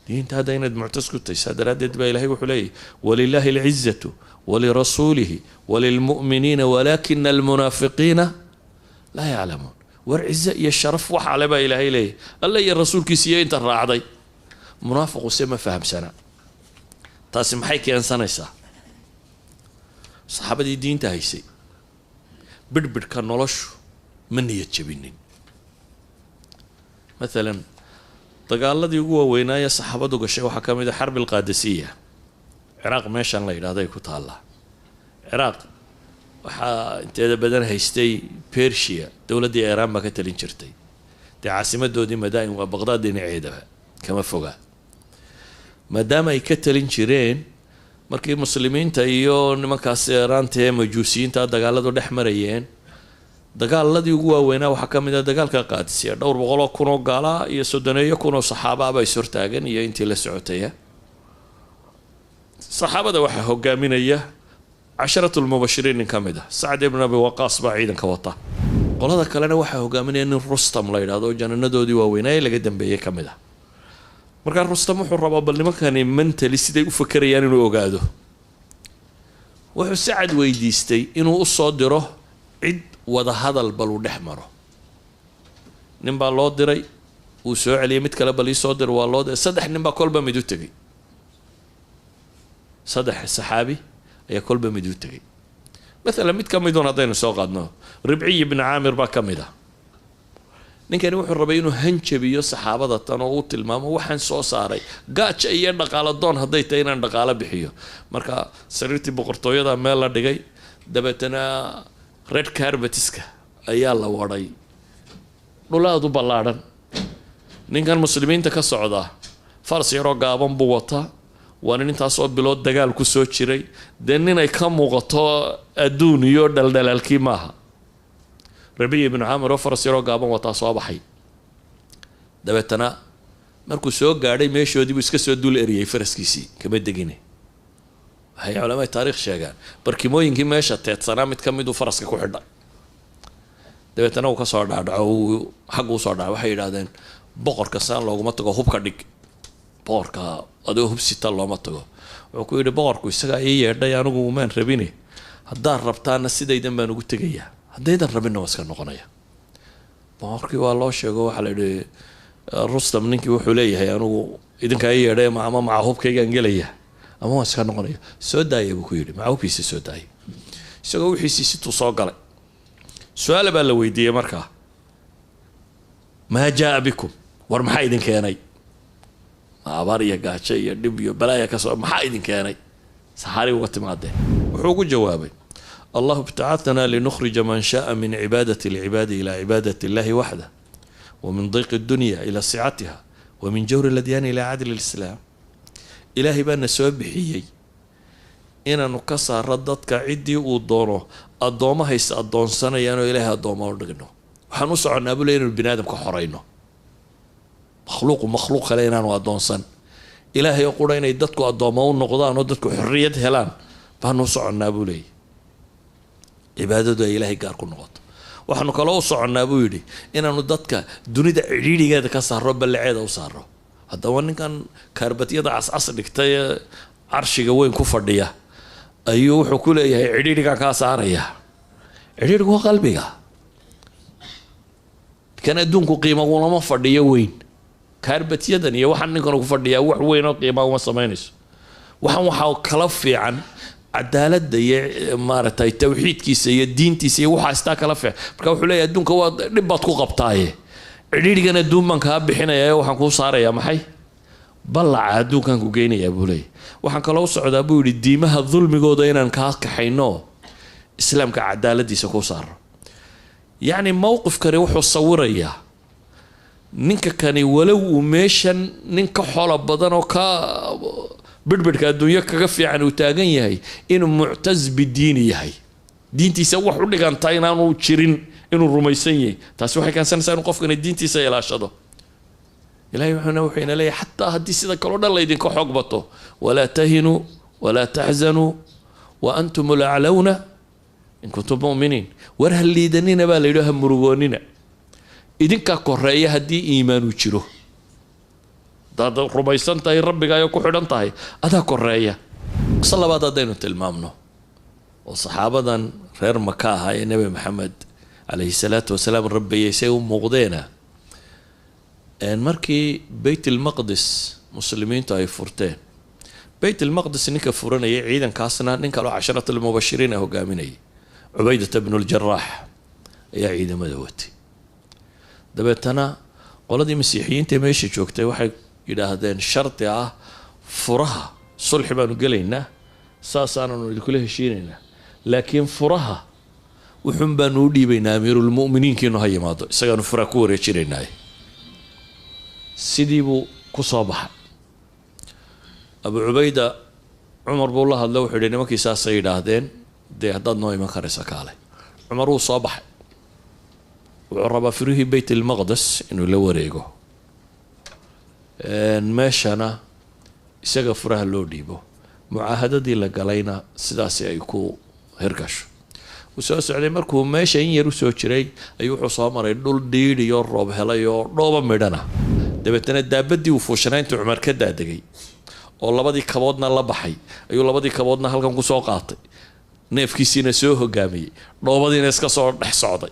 A: diinta hadda inaad muctas ku tahay. Saa daraaddeed baa Ilahay wuxuu leeyahy: "Walilahi alcizatu walirasuulihi walilmu'miniina walaakina almunaafiqiina laa yaclamuun." War cizo iyo sharaf waxa le baa Ilaahay leeyahy Alle iyo rasuulkiisa iyo inta raacday. Munaafiqu se ma fahamsana. Taasi maxay keensanaysaa? Saxaabadii diinta haysay bidhbidhka noloshu ma niyad jabinin. Maalan dagaaladii ugu waaweynaaye saxaabadu gashay waxaa ka mid a xarbi alqaadisiya. Ciraaq meeshan la yidhahdo ay ku taallaa. Ciraaq waxaa inteeda badan haystay Persia, dowladdii Iiraan baa ka talin jirtay. Dee caasimadoodii Madain waa Baqdaad dhinaceedaba kama foga. Maadaama ay ka talin jireen, markii muslimiinta iyo nimankaas Iiraanta ee majuusiyiinta dagaaladu dhex marayeen, dagaaladii ugu waaweynaa waxaa ka mid ah dagaalka Qaadisiya. Dhowr boqoloo kun oo gaala iyo 30 kun oo saxaaba baa is hortaagan iyo intii la socotaya. Saxaabada waxaa hogaaminaya casharatu lmubashiriin nin ka mid ah, Sacd ibn Abi Waqaas baa ciidanka wata. Qolada kalena waxaa hogaaminaya nin Rustam la yidhahdo oo jananadoodii waaweynaa ee laga dambeeyey ka mid ah. Markaa Rustam wuxuu rabaa bal nimankani mentally siday u fakerayaan inuu ogaado. Wuxuu Sacad weydiistay inuu usoo diro cid wada hadal bal uu dhex maro. Nin baa loo diray, wuu soo celiyay. Mid kale bal iisoo dir, waa loo diray. Saddex nin baa kolba mid u tegey, saddex saxaabi ayaa kolba mid u tegey. Maalan mid ka midun haddaynu soo qaadno, Ribciy ibni Caamir baa ka mid ah. Ninkani wuxuu rabay inuu hanjabiyo saxaabada tan oo uu tilmaamo waxaan soo saaray gaaja iyo dhaqaalo doon hadday tahay inaan dhaqaalo bixiyo. Marka sariirtii boqortooyada meel la dhigay, dabeetana red carpetiska ayaa la wadhay, dhul aada u ballaadhan. Ninkan muslimiinta ka socdaa faras yaroo gaaban buu wataa. Waa nin intaasoo bilood dagaal ku soo jiray. Dee ninay ka muuqato adduun iyo dhaldhalaalkii maaha. Rabiy ibnu Caamir oo faras yaroo gaaban wataa soo baxay. Dabeetana markuu soo gaadhay meeshoodii buu iska soo dul eriyey faraskiisii, kama degine. Waxay culamada taarikh sheegaan barkimooyinkii meesha teedsanaa mid ka miduu faraska ku xidhay. Dabeetana uu kasoo dhaadhaco, uu xaggu usoo dhaca. Waxay yidhahdeen: "Boqorka saan looguma tago, hubka dhig, boqorka adigoo hubsita looma tago." Wuxuu ku yidhi: "Boqorku isagaa ii yeedhay, anigu umaan rabine. Haddaad rabtaana sidaydan baan ugu tegayaa, haddaydan rabinna waa iska noqonaya." Boqorkii waa loo sheego, waxaa la yidhi: "Rustam ninkii wuxuu leeyahay anigu idinkaa ii yeedhay, ama maca hubkaygaan gelaya ama waan iska noqonaya." "Soo daaya," buu ku yidhi. Maca hubkiisa soo daayay. Isagoo wixiisii situu soo galay. Su-aal baa la weydiiyey markaa: "Maa jaa bikum?" War maxaa idin keenay? Ma abaar iyo gaajo iyo dhib iyo balaaya kasoo, maxaa idin keenay saxaari uga timaadeen? Wuxuu ugu jawaabay: "Allahu ibtacathana linukhrija man shaaa min cibaadati alcibaadi ila cibaadati illahi waxdah, wa min dayqi addunya ila sicatiha, wa min jawri aladyaani ila cadli lislaam." Ilaahay baana soo bixiyey inaanu ka saaro dadka ciddii uu doono addoommahayse addoonsanayaan oo Ilaahay addooma u dhigno. Waxaan u soconnaa buu le inaynu bini aadamka xorayno, makhluuqu makhluuq kale inaanu addoonsan, Ilaahay oo qura inay dadku addoommo u noqdaan oo dadku xorriyad helaan baanu u soconnaa buu leeyay, cibaadadu ay Ilaahay gaar ku noqoto. Waxaanu kaloo u soconnaa buu yidhi inaanu dadka dunida cidhiidhigeeda ka saaro, ballaceeda u saaro. Haddaba ninkan kaarbatyada cascas dhigtay ee carshiga weyn ku fadhiya ayuu wuxuu ku leeyahay cidhiidhigaan kaa saaraya. Cidhiidhigu waa qalbiga kan adduunku qiima ulama fadhiyo weyn. Kaarbatyadan iyo waxaan ninkan ku fadhiyaa wax weyn oo qiima uma samaynayso. Waxaan waxaa kala fiican cadaaladda iyo maaragtay tawxiidkiisa iyo diintiisa iyo waxaa istaa kala fiican. Marka wuxuu leeyahay adduunka waa dhib baad ku qabtaaye, cidhiidhigan adduun baan kaa bixinayaa, waxaan kuu saarayaa maxay ballaca adduunkaan ku geynayaa buu leeyahy. Waxaan kaloo u socdaa buu yidhi diimaha dulmigooda inaan kaa kaxayno, islaamka cadaaladiisa kuu saaro. Yacni mowqifkani wuxuu sawirayaa ninka kani walow uu meeshan nin ka xolo badan oo ka bidhbidhka adduunyo kaga fiican uu taagan yahay, inuu muctaz bidiini yahay, diintiisa wax u dhiganta inaanu jirin inuu rumaysan yahay. Taasi waxay keensanaysaa inuu qofkani diintiisa ilaashado. Ilahay wuxuu ina leeyahay xataa haddii sida kaloo dhan laydinka xoog bato, walaa tahinuu walaa taxzanuu wa antum alaclawna in kuntum mu'miniin. War ha liidanina baa la yidhi, ha murugoonina, idinkaa koreeya haddii iimaanu jiro. Haddaad rumaysan tahay rabbigaayo ku xidhan tahay, adaa koreeya. Qiso labaad haddaynu tilmaamno oo saxaabadan reer Maka ahaa ee Nebi Maxamed calayhi salaatu wasalaam rabbayay say u muuqdeena, markii Beyt ilmaqdis muslimiintu ay furteen, Beyt ilmaqdis ninka furanayay ciidankaasna nin kaloo casharatulmubashiriin a hogaaminayay, Cubaydata bnu ljaraax ayaa ciidamada watay. Dabeetana qoladii masiixiyiinta meesha joogtay waxay yidhaahdeen shardi ah furaha sulxi baanu gelaynaa, saasaananu idinkula heshiinaynaa, laakiin furaha wuxuun baanu u dhiibaynaa amiirulmu'miniinkiinu ha yimaado, isagaanu furaha ku wareejinaynaa. Sidii buu ku soo baxay Abu Cubayda. Cumar buu la hadla, wuxuu yihi nimankii saasay yidhaahdeen, dee haddaad noo iman karaysa kaale. Cumar wuu soo baxay, wuxuu rabaa firihii Beyt ilmaqdes inuu la wareego, meeshana isaga furaha loo dhiibo, mucaahadadii la galayna sidaasi ay ku hirgasho. Wuu soo socday, markuu meesha in yar usoo jiray ayuu wuxuu soo maray dhul dhiidhiyo roob helay oo dhooba midhana. Dabeetana daabadii uu fuushanaa intuu Cumar ka daadegay oo labadii kaboodna la baxay ayuu labadii kaboodna halkan kusoo qaatay, neefkiisiina soo hogaamiyey, dhoobadiina iska soo dhex socday.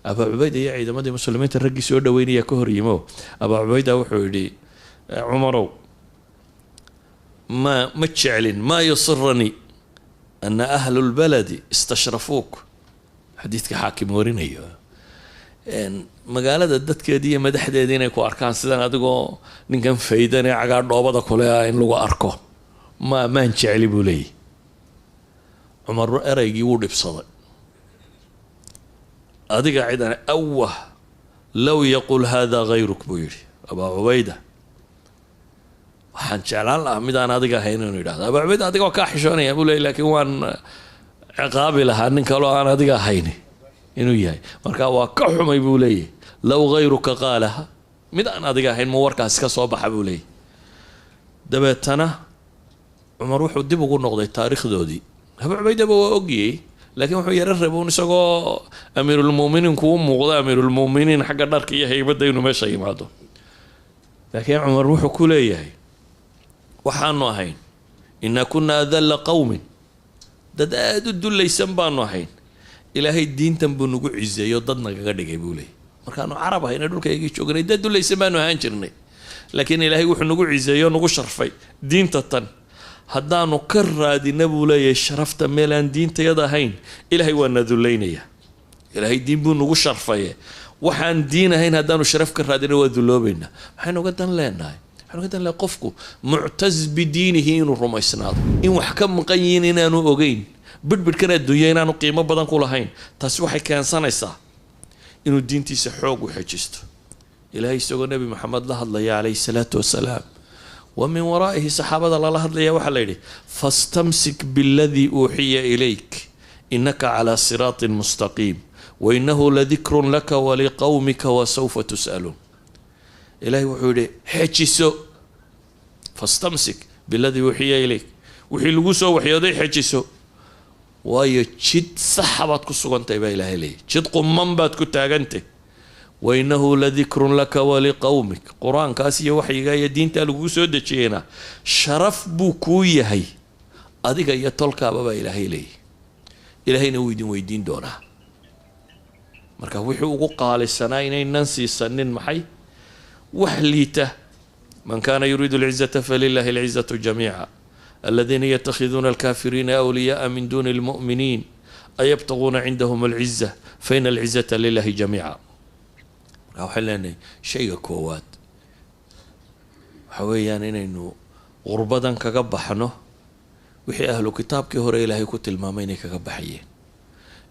A: Abaa Cubayda iyo ciidamadii muslimiinta raggii soo dhaweynaya ka hor yimo. Abaa Cubayda wuxuu yidhi, Cumarow, ma jeclin, maa yusiranii ana ahlu lbaladi istashrafuuk. Xadiidka xaakim warinayo, magaalada dadkeedii iyo madaxdeedii inay ku arkaan sidan adigoo ninkan faydan ee cagaa dhoobada kule ah in lagu arko ma maan jecli buu leeyahy. Cumar ereygii wuu dhibsaday. Adiga cidan awah low yaqul hada hayruk buu yidhi Abaa Cubayda, waxaan jeclaan lahaa mid aan adiga ahayn inuu yidhahdo. Abaa Cubayda adiga waa kaa xishoonaya buu leeyay, laakiin waan ciqaabi lahaa nin kaloo aan adiga ahayn inuu yahay. Marka waa ka xumay buu leeyahy, low hayruka qaalaha, mid aan adiga ahayn ma warkaasi ka soo baxa buu leeyahy. Dabeetana Cumar wuxuu dib ugu noqday taariikhdoodii. Abu Cubaydaba waa ogyey, laakiin wuxuu yaro rabuun isagoo amiirulmu'miniin kuu muuqda, amiirulmu'miniin xagga dharka iyo haybadda inuu meesha yimaado. Laakiin Cumar wuxuu ku leeyahay waxaanu ahayn inaa kunaa adalla qowmin, dad aada u dullaysan baanu ahayn, Ilaahay diintan buu nagu ciseeyo, dad nagaga dhigay buu leeyay. Markaanu carab ahayna dhulkaygii joognay dad dullaysan baanu ahaan jirnay, laakiin Ilaahay wuxuu nagu ciseeyo nagu sharfay diinta tan. Haddaanu ka raadina buu leeyahay sharafta meel aan diintayada ahayn, Ilaahay waa na dullaynaya. Ilaahay diin buu nagu sharfaye, waxaan diin ahayn haddaanu sharaf ka raadina waa dulloobaynaa. Maxaynu uga dan leenahay? Waxaynu uga dan leenahay qofku muctaz bidiinihi inuu rumaysnaado, in wax ka maqan yihiin inaanu ogeyn, bidhbidhkan adduunya inaanu qiimo badan ku lahayn. Taasi waxay keensanaysaa inuu diintiisa xoog u xejisto. Ilaahay isagoo Nebi Maxamed la hadlaya calayhi salaatu wasalaam wa min waraa'ihi saxaabada lala hadlaya waxaa la yidhi fastamsik biladii uuxiya ilayk inaka calaa siraatin mustaqiim wainahu ladikrun laka waliqowmika wasawfa tus'aluun. Ilaahay wuxuu yidhi xejiso, fastamsik biladii uuxiya ilayk, wixii lagu soo waxyooday xejiso, waayo jid saxa baad ku sugantahay baa Ilaahay leeyahy, jid qumman baad ku taagantay. Wainahu ladikrun laka waliqowmik, qur-aankaas iyo waxyigaa iyo diintaa lagugu soo dejiyeyna sharaf buu kuu yahay adiga iyo tolkaaba baa Ilaahay leeyahy, Ilaahayna wuu idin weydiin doonaa. Marka wixii ugu qaalisanaa inaynan siisanin maxay wax liita. Man kaana yuriidu alcizata falilahi alcizatu jamiica, Aladiina yatakhiduuna alkaafiriina awliyaaa min duuni almu'miniin ayabtaguuna cindahum alciza faina alcizata lilahi jamiica. Marka waxaan leenahay shayga koowaad waxa weeyaan inaynu qurbadan kaga baxno wixii ahlu kitaabkii hore Ilaahay ku tilmaamay inay kaga baxayeen,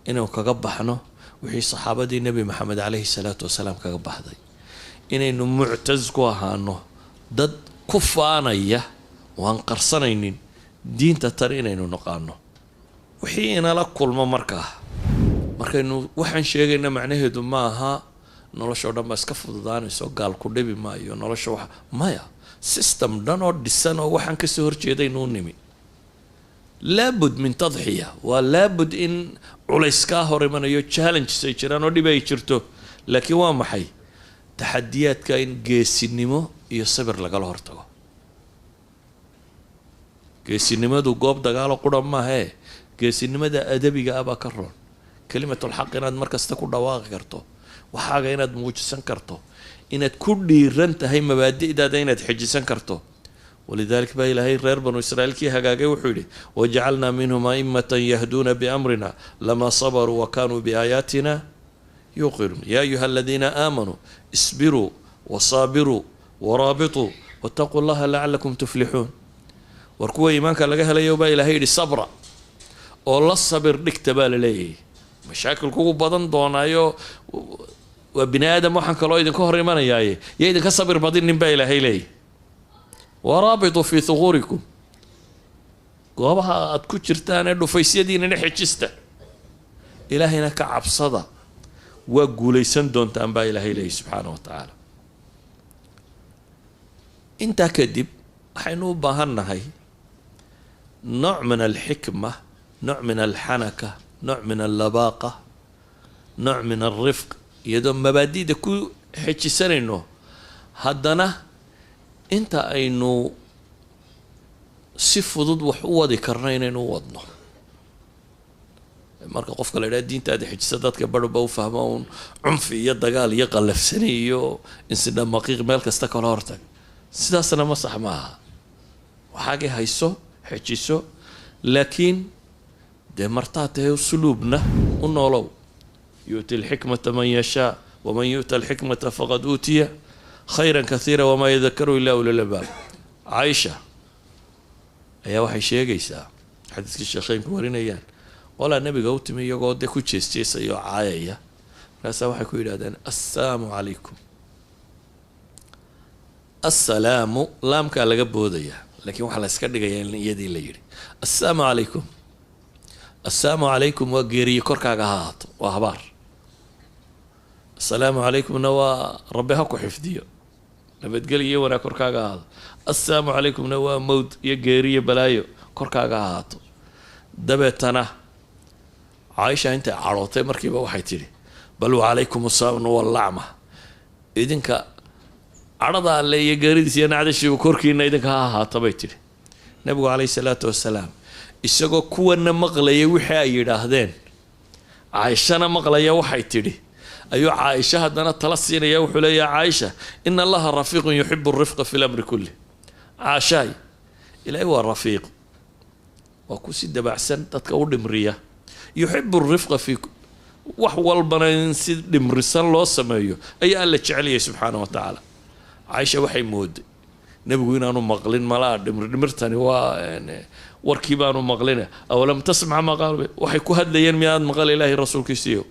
A: inaynu kaga baxno wixii saxaabadii Nebi Maxamed caleyhi salaatu wasalaam kaga baxday, inaynu muctaz ku ahaano dad ku faanaya oo aan qarsanaynin diinta tan inaynu naqaano. Wixii inala kulmo markaa markaynu waxaan sheegayna macnaheedu ma aha noloshoo dhan baa iska fududaanayso, gaal ku dhibi maayo nolosha, wax maya, system dhan oo dhisan oo waxaan kasoo horjeedaynuu nimi. Laabud min tadxiya, waa laabud in culays kaa hor imanayo, challenges ay jiraan oo dhib ay jirto, laakiin waa maxay taxadiyaadka in geesinimo iyo sabir lagala hortago. Geesinimadu goob dagaalo qura maahee, geesinimada adabiga ah baa ka roon. Kelimatulxaq inaad mar kasta ku dhawaaqi karto, waxaaga inaad muujisan karto, inaad ku dhiiran tahay mabaadi'daada inaad xejisan karto. Walidalik baa Ilaahay reer Banu Israiil kii hagaagay wuxuu yidhi: wajacalnaa minhum aimatan yahduuna biamrina lamaa sabaruu wa kanuu biaayaatina yuuqinuun. Yaa ayuha aladiina aamanuu isbiruu wasaabiruu waraabituu wattaquu llaha lacalakum tuflixuun. War kuwa iimaanka laga helayo baa Ilahay yidhi, sabra oo la sabir dhigta baa la leeyahay. Mashaakil kugu badan doonaayo, waa bini aadam, waxaan kaloo idinka hor imanayaaye yo idinka sabir badinin baa Ilaahay leeyahy. Waraabituu fii thuquurikum, goobaha aada ku jirtaan ee dhufaysyadiinana xejista, Ilaahayna ka cabsada, waa guulaysan doontaan baa Ilaahay leeyahy subxaana wa tacaala. Intaa kadib waxaynu u baahan nahay nooc min alxikma, nooc min alxanaka, nooc min allabaaqa, nooc min alrifq, iyadoo mabaadi'da ku xejisanayno haddana inta aynu si fudud wax u wadi karno inaynu u wadno. Marka qofka la idhaha diintaada xejisa, dadka barhba u fahma uun cunfi iyo dagaal iyo qallafsani iyo insidhamaqiiq meel kasta kala hortag. Sidaasna ma sax maaha. Waxaagay hayso, xejiso, laakiin dee martaa tahay usluubna u noolow. Yu'ti alxikmata man yashaa waman yu'ta alxikmata faqad uutiya khayra kathiira wamaa yadakaru ila ulul albaab. Caaisha ayaa waxay sheegaysaa xadiiskii sheekheynku warinayaan, qolaa nabiga u timi iyagoo dee ku jeesjeesaya oo caayaya, markaasaa waxay ku yidhahdeen assalaamu calaykum. Assalaamu laamkaa laga boodayaa, laakiin waxaa la iska dhigayaa in iyadii la yidhi assalaamu calaykum. Assalaamu calaykum waa geeriye korkaaga ha ahaato, waa habaar. Assalaamu calaykumna waa rabbi ha ku xifdiyo, nabadgelyo iyo wanaag korkaaga ahaado. Assalaamu calaykumna waa mowd iyo geeriyo balaayo korkaaga ha ahaato. Dabeetana Caaisha intay cadhootay markiiba waxay tidhi: bal wacalaykum asalaam wallacma, idinka cadhada alle iyo geeridiis iyo nacdashiiba korkiina idinka ha ahaata, bay tidhi. Nabigu calayhi salaatu wasalaam isagoo kuwana maqlayay wixii ay yidhaahdeen, Caaishana maqlaya waxay tidhi, ayuu Caaisha haddana tala siinaya. Wuxuu leeyahay: Caaisha, ina Allaha rafiiqun yuxibu alrifqa fi lamri kulli. Caashaay, Ilaahay waa rafiiq, waa ku si dabacsan dadka u dhimriya, yuxibu alrifqa fi wax walbana, in si dhimrisan loo sameeyo ayaa Alla jeceliyay subxaana wa tacaala. Caaisha waxay mooday nebigu inaanu maqlin, malaa dhimri dhimirtani waa warkii baanu maqlina. Awalam tasmac ma qaalu, waxay ku hadlayeen miyaad maqal Ilaahay rasuulkiisiiyo?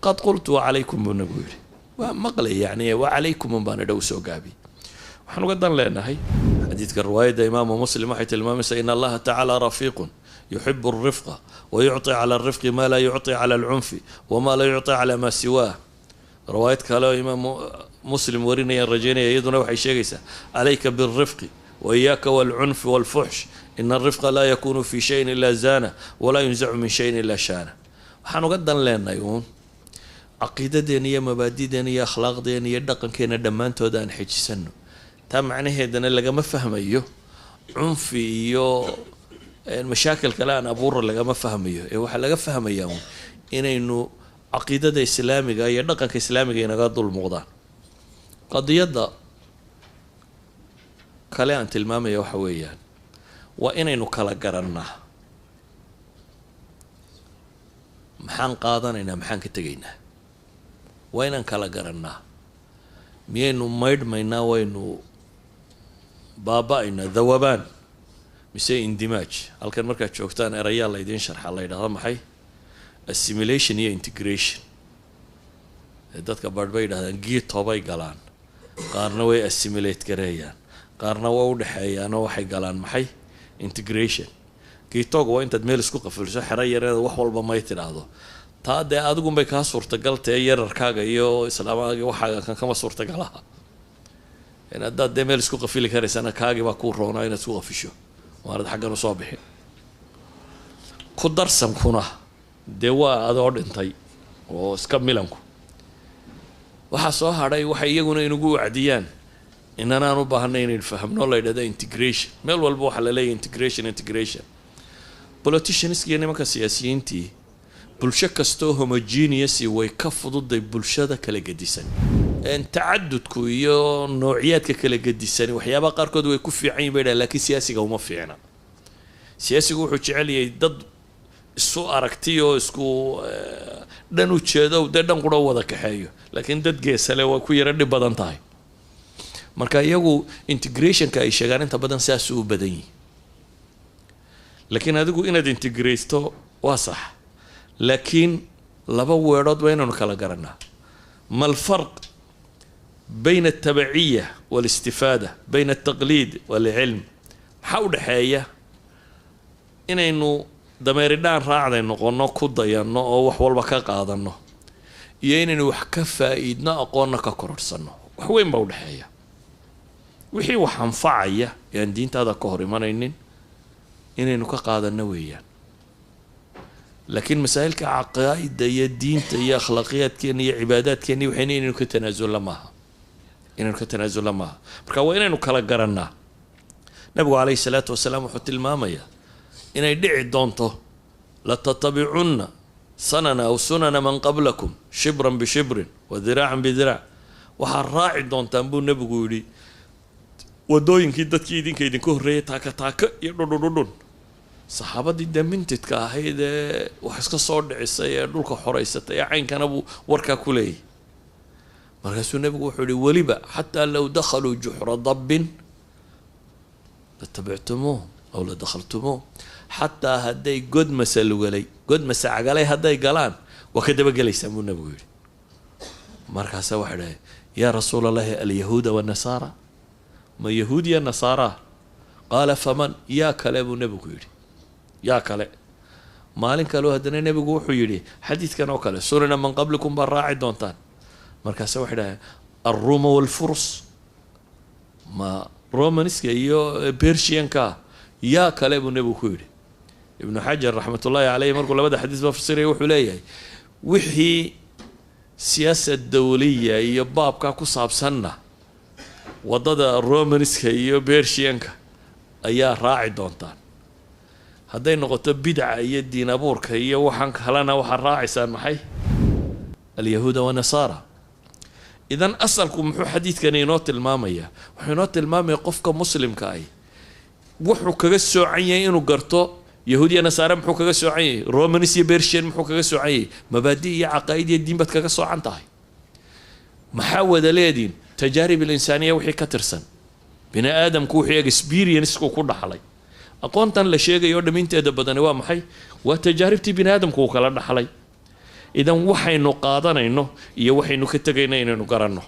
A: Qad qultu wacalaykum, buu nabigu yidhi. Waa maqlay, yani wacalaykum un baana dhow soo gaabiyey. Waxaan uga dan leenahay xadiidka riwaayadda Imaamu Muslim waxay tilmaamaysaa in Allaha tacaala rafiiqun yuxibu alrifqa wayucطi cala alrifqi ma laa yucطi cala alcunfi wama laa yucطi cala ma siwaah. Riwaayad kale oo Imaamu Muslim warinayaan rajaynaya iyaduna waxay sheegaysaa: calayka bilrifqi wa iyaaka walcunfi walfuxsh, ina alrifqa laa yakunu fi shayin ila zana walaa yunzacu min shayin ila shaana. Waxaan uga dan leenahay uun caqiidadeena iyo mabaadideena iyo akhlaaqdeena iyo dhaqankeena dhammaantooda aan xejisano. Taa macnaheedana lagama fahmayo cunfi iyo mashaakil kale aan abuura lagama fahmayo, ee waxaa laga fahmayaa uun inaynu caqiidada islaamiga iyo dhaqanka islaamiga inaga dul muuqdaan. Qadiyadda kale aan tilmaamaya waxa weeyaan Waa inaynu kala garannaa maxaan qaadanaynaa, maxaan ka tegaynaa. Waa inaan kala garannaa miyaynu maydhmaynaa, waynu baaba-aynaa, dhawabaan mise indimaaj. Halkan markaad joogtaan erayaa laydiin sharxa, la yidhahdo maxay? Assimilation iyo integration. Dadka barh bay yidhahdaan ghetto bay galaan, qaarna way assimilate gareeyaan, qaarna way udhexeeyaanoo waxay galaan maxay? Integration. Ghettoga waa intaad meel isku qafilso, xero yareeda, wax walba may tidhaahdo. Taa dee adigunbay kaa suurtagal tae, yararkaaga iyo islaamaaga waxaaga kan kama suurtagalaha. In haddaad dee meel isku qafili karaysana, kaagii baa kuu roonaa inaad isku qafisho, waanad xaggan usoo bixin. Ku darsankuna dee waa adoo dhintay oo iska milanku. Waxaa soo hadhay waxay iyaguna inagu wacdiyaan, inanaan u baahanay inaynu fahamno, la yidhahda integration. Meel walba waxaa la leeyahy integration, integration. Politicianska iyo nimanka siyaasiyiintii, bulsho kastoo homogeneous way ka fududay bulshada kala gedisan. Tacadudku iyo noociyaadka kala gedisan waxyaabaha qaarkood way ku fiican yihin bay dhahan, lakiin siyaasiga uma fiicna. Siyaasigu wuxuu jecel yahay dad isu aragti oo isku dhan ujeedo, dee dhan qura wada kaxeeyo, laakiin dad geesale waa ku yaro dhib badan tahay. Marka iyagu integrationka ay sheegaan inta badan saasuu u badan yihi. Laakiin adigu inaad integraysto waa sax, laakiin laba weedhood waa inaynu kala garanaa: ما الفرق بين التبعية والاستفادة، بين التقليد والعلم؟ Maxaa u dhexeeya inaynu dameeridhaan raacday noqono, ku dayanno oo wax walba ka qaadano, iyo inaynu wax ka faa-iidno, aqoonna ka kororhsanno? Wax weyn baa udhexeeya. Wixii wax anfacaya ee aan diintaada ka hor imanaynin inaynu ka qaadano weeyaan, laakiin masaa'ilka caqaa'ida iyo diinta iyo akhlaaqiyaadkeena iyo cibaadaadkeena waxayna inaynu ka tanaasulla maaha, inaynu ka tanaasulla maaha. Marka waa inaynu kala garannaa. Nabigu calayhi salaatu wasalaam wuxuu tilmaamayaa inay dhici doonto: لتتبعن سنن أو سنن من قبلكم شبرا بشبر وذراعا بذراع. Waxaad raaci doontaan, buu nebigu yidhi, wadooyinkii dadkii idinka idinka horreeyay, taaka taaka iyo dhudhudhudhun. Saxaabadii dee mintidka ahayd ee wax iska soo dhicisay ee dhulka xoreysatay ee caynkana buu warkaa ku leeyahy. Markaasuu nebigu wuxuu yihi weliba: حتى لو دخلوا جحر ضب لتبعتموه أو لدخلتموه. Xataa hadday god masalugalay, god masacagalay hadday galaan, waa ka dabagelaysaan, buu nebigu yidhi. Markaasa waxay dhahay: يا رسول الله، اليهود والنصارى؟ Ma yahuud iyo nasaara? قال فمن؟ Yaa kale, buu nebigu yidhi, yaa kale? Maalin kaleo haddana nebigu wuxuu yidhi xadiidkan oo kale: سنن من قبلكم baa raaci doontaan. Markaase waxay dhahay: الروم والفرس؟ Ma Romanska iyo Persianka? Yaa kale, buu nebigu ku yidhi. Ibnu Xajar raxmatullaahi caleyh markuu labada xadiis ba fasiraya, wuxuu leeyahay wixii siyaasa dawliya iyo baabkaa ku saabsanna waddada Romanska iyo Persianka ayaa raaci doontaan, hadday noqoto bidca iyo diin abuurka iyo waxaan kalena waxaad raacaysaan maxay? اليهود والنصارى. إذن asalku muxuu xadiidkani inoo tilmaamayaa? Wuxuu inoo tilmaamaya qofka muslimka ahi wuxuu kaga soocan yahay inuu garto yahuud iyo nasaare. Muxuu kaga soocan yahay? Romanis iyo Persian muxuu kaga soocan yahay? Mabaadi iyo caqaa'id iyo diin baad kaga soocan tahay. Maxaa wada leediin? تجارب الإنسانية wixii ka tirsan bini aadamku, wixii experienceku ku dhaxlay. Aqoontan la sheegayo dhaminteeda badani waa maxay? Waa tajaaribtii bini aadamku uu kala dhaxlay. إذن waxaynu qaadanayno iyo waxaynu ka tegayno inaynu garanno.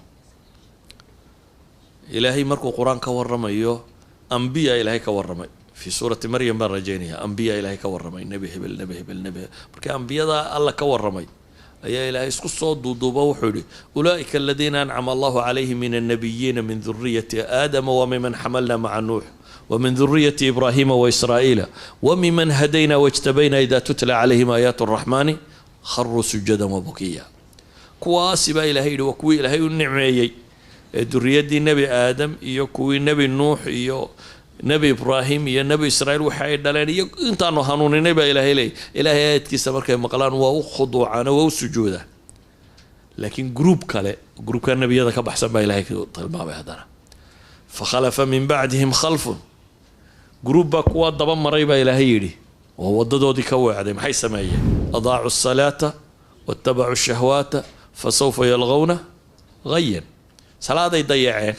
A: Ilaahay markuu Qur-aan ka waramayo, ambiya Ilaahay ka warramay, في سورة مريم baan rajaynaya, ambiya Ilaahay ka warramay, nebi hebel, nebi hebel, nebi hebel. Markii ambiyada Alla ka warramay ayaa Ilaahay isku soo duuduuba, wuxuu yihi: أولئك الذين أنعم الله عليهم من النبيين من ذرية آدم وممن حملنا مع نوح ومن ذرية إبراهيم وإسرائيل وممن هدينا واجتبينا إذا تتلى عليهم آيات الرحمن خروا سجدا وبكيا. Kuwaasi baa Ilahay yidhi waa kuwii Ilaahay u nicmeeyey ee duriyaddii Nebi Aadam iyo kuwii Nebi Nuux iyo Nebi Ibraahim iyo Nebi Israiil waxa ay dhaleen iyo intaanu hanuuninay, baa Ilaahay leeyay. Ilaahay aayadkiisa markay maqlaan waa u khuduucaan oo waa u sujuudaan. Laakiin group kale, groupka nebiyada ka baxsan, baa Ilahay tilmaamay haddana: فخلف من بعدهم خلف. Group baa kuwaa daba maray baa Ilaahay yidhi, oo waddadoodii ka weecday. Maxay sameeyeen? Adaacu asalaata watabacuu shahwaata fasawfa yalqawna ghayan. Salaaday dayaceen,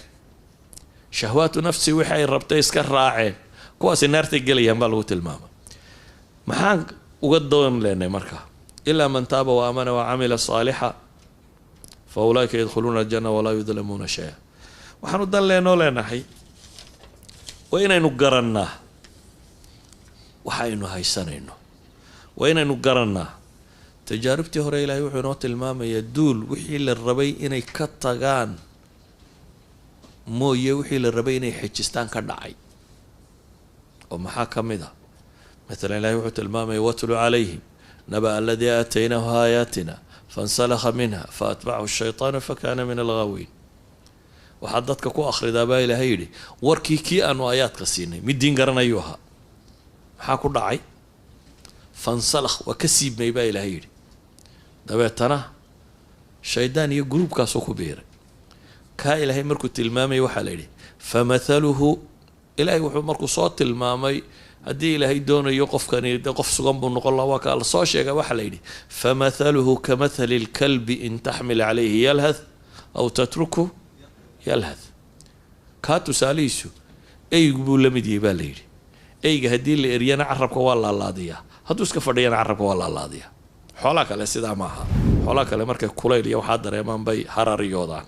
A: shahwaatu nafsi wixii ay rabtay iska raaceen, kuwaasi naartay gelayaan baa lagu tilmaamay. Maxaan uga doon leenay marka? Ilaa man taaba wa aamana wa camila saalixa fa ulaa'ika yadkhuluuna aljanna walaa yudlamuuna shay-a. Waxaanu dan leenoo leenahay waa inaynu garannaa waxaynu haysanayno, waa inaynu garannaa tajaaribtii hore. Ilaahay wuxuu inoo tilmaamayaa duul wixii la rabay inay ka tagaan mooye wixii la rabay inay xejistaan ka dhacay. Oo maxaa ka mid ah? Maalan, Ilahay wuxuu tilmaamaya: watlu calayhim naba aladii aataynaahu aayaatina fansalakha minha faatbacahu shaytaanu fakana min alghaawiin. Waxaad dadka ku akhridaa baa Ilaahay yidhi warkii kii aanu aayaadka siinay, mid diin garanayuu ahaa. Maxaa ku dhacay? Fansalakh, waa ka siibmay baa Ilaahay yidhi, dabeetana shaydaan iyo gruubkaasuu ku biiray. Kaa Ilaahay markuu tilmaamayay waxaa la yidhi famathaluhu. Ilaahay wuxuu markuu soo tilmaamay, haddii Ilaahay doonayo qofkani de qof sugan buu noqon laha, waa kaa la soo sheegay. Waxaa la yidhi: famathaluhu kamathali lkalbi in taxmil calayhi yalhath aw tatruku yalhath. Kaa tusaalihiisu eygu buu la mid yahay baa la yidhi. Eyga haddii la eryana carabka waa laalaadiyaa, hadduu iska fadhiyana carabka waa laalaadiyaa. Xoolaa kale sidaa maaha. Xoolaa kale markay kulayl iyo waxaa dareemaan bay harariyoodaan,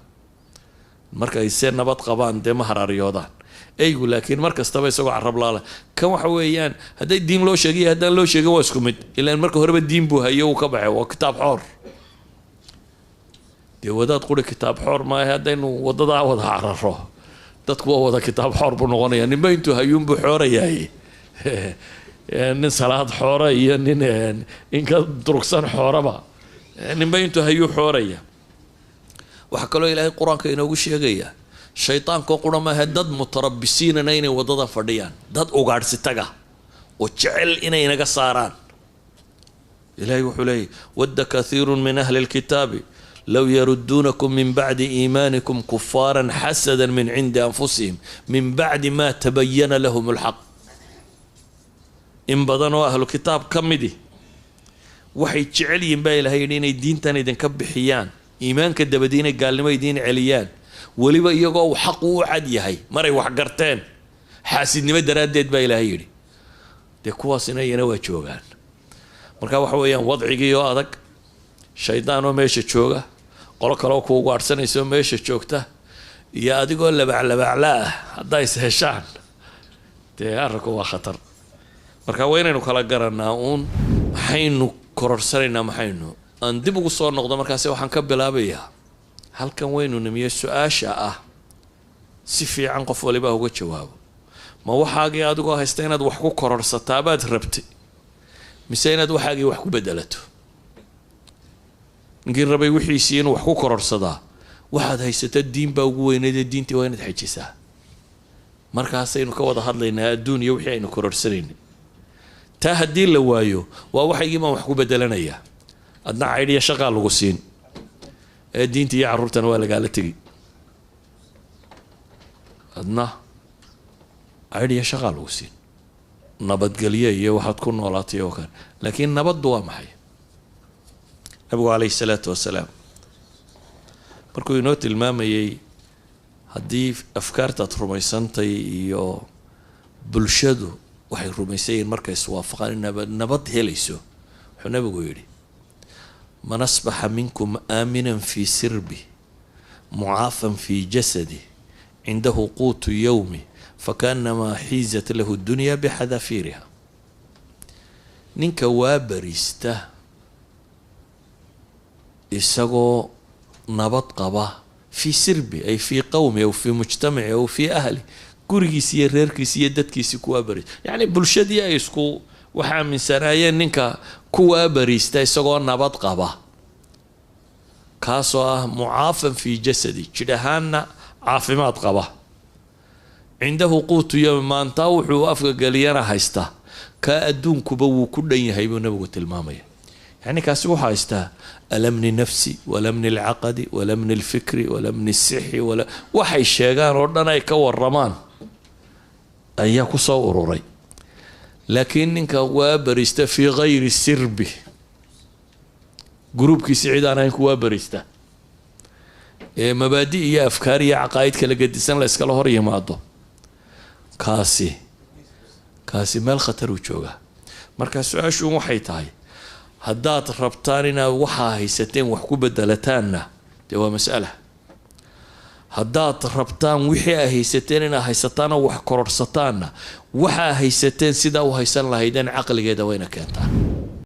A: markay se nabad qabaan dee ma harariyoodaan. Eygu laakiin mar kastaba isagoo carab laala. Kan waxa weeyaan, hadday diin loo sheegay, haddaan loo sheegin, waa isku mid. Ilaan marka horeba diin buu hayo, uu ka baxay, waa kitaab xoor. Dee wadaad quri kitaab xoor maaha. Haddaynu wadadaa wada cararo, dadku waa wada kitaab xoor buu noqonaya. Ninba intuu hayuunbuu xoorayaay, nin salaad xoora iyo nin inka durugsan xooraba, ninba intuu hayuu xooraya. Waxaa kaloo Ilaahay qur-aanka inoogu sheegaya shaydaanko qura maaha, dad mutarabisiinana inay waddadan fadhiyaan, dad ugaadhsitaga oo jecel inay inaga saaraan. Ilahay wuxuu leeyahy: wadda kathiiru min ahli lkitaabi low yaruduunakum min bacdi iimaanikum kufaara xasada min cindi anfusihim min bacdi ma tabayana lahum alxaq. In badan oo ahlu kitaab ka midi waxay jecel yihiin baa Ilahay yidhi inay diintan idinka bixiyaan, iimaanka dabadi inay gaalnimo idiin celiyaan, weliba iyagoo uu xaqu u cad yahay maray wax garteen, xaasidnimo daraaddeed baa Ilaahay yidhi. Dee kuwaasina iyana waa joogaan. Marka waxa weeyaan wadcigii oo adag, shaydaan oo meesha jooga, qolo kaleoo ku ugaadhsanaysa oo meesha joogta, iyo adigoo labaclabacla ah haddaa is heshaan, dee arrinku waa khatar. Marka waa inaynu kala garanaa uun maxaynu kororsanaynaa, maxaynu aan dib ugu soo noqdo. Markaasi waxaan ka bilaabayaa halkan waynu nimiye su-aasha ah, si fiican qof waliba uga jawaabo: ma waxaagii adigoo haysta inaad wax ku kororsataa rabtay, mise inaad waxaagii wax ku bedelato? Ninkii rabay wixiisii inuu wax ku kororsadaa, waxaad haysata diin baa ugu weyneydee, diintii waa inaad xejisaa. Markaasaynu ka wada hadlaynaa adduun iyo wixii aynu kororsanayna. Taa haddii la waayo, waa waxaygii baan wax ku bedelanayaa, adna caydhiya shaqaa lagu siin, ee diinta iyo carruurtana waa lagaala tegi. Adna caydhiya shaqaa lagu siin, nabadgelyo iyo waxaad ku noolaatay oo kale. Laakiin nabaddu waa maxay? Nabigu calayhi salaatu wasalaam markuu inoo tilmaamayey haddii afkaartaad rumaysantay iyo bulshadu waxay rumaysan yihiin markay iswaafaqaan in nabad helayso, wuxuu nabigu yidhi: man asbaxa minkum aaminan fii sirbi, mucaafan fii jasadi, cindahu quutu yowmi, fakaanamaa xiizat lahu dunya bixadafiiriha. Ninka waa bariista isagoo nabad qaba, fii sirbi ay fii qowmi aw fii mujtamaci aw fii ahli, gurigiisi iyo reerkiisi iyo dadkiisi kuwaa bariista, yacni bulshadii ay isku wax aaminsanaayeen, ninka kuwaa bariista isagoo nabad qaba, kaasoo ah mucaafan fii jasadi, jidh ahaanna caafimaad qaba, cindahu quutu yowmi, maantaa wuxuu afka geliyana haysta, kaa adduunkuba wuu ku dhan yahay buu nabigu tilmaamaya. Yacni kaasi wuxuu haystaa alamni nafsi walamni alcaqadi walamni alfikri walamni sixi, wala waxay sheegaan oo dhan ay ka waramaan. Ayaa ku soo ururay. Laakiin ninka waa barista fii gayri sirbi, gruubkiisi cid aan ahayn ku waa barista ee mabaadi iyo afkaar iyo caqaa'id kala gedisan la iskala hor yimaado, kaasi meel khatar uu joogaa. Marka su-aashu waxay tahay, haddaad rabtaan inaad waxaa haysateen wax ku bedelataanna, dee waa mas'ala. Haddaad rabtaan wixii aa haysateen inaad haysataanoo wax kororhsataanna, waxaa haysateen sidaa u haysan lahaydeen caqligeeda wayna keentaan.